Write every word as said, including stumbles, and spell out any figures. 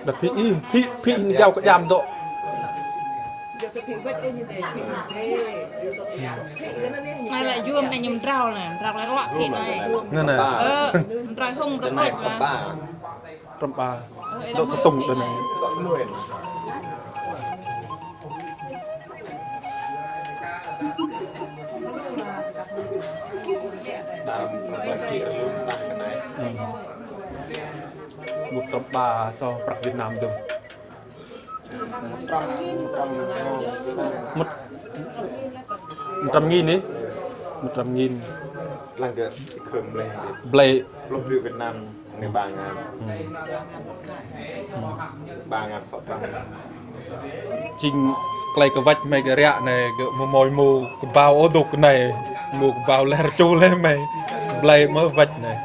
Dah phĭ ih, phĭ, phĭ ih jao kơ jam dŏ. Anei lĕ yuôm anei ñu mdrao anei, mdrao lĕ ruă phĭ anei. Anei, anei. Ơ, mdrao hŏng mdrao hŏng. Trăm ba. Dŏ sa tŭng đơ anei. Mŭt trăm ba so prăk Việt Nam dơ̆ng. Mŭt, mŭt trăm nghìn ih. Mŭt trăm nghìn. Lăng kơ khơm blei. Blei. Pluh triệu Việt Nam, anei ba ngàn. Ba ngàn sáu trăm. Jing klei kơ wač hmei kơ riă anei kơ mâo mâo mâo kbao ôh dôk anei. Mâo kbao leh rču leh hmei. Blei mơh wač anei.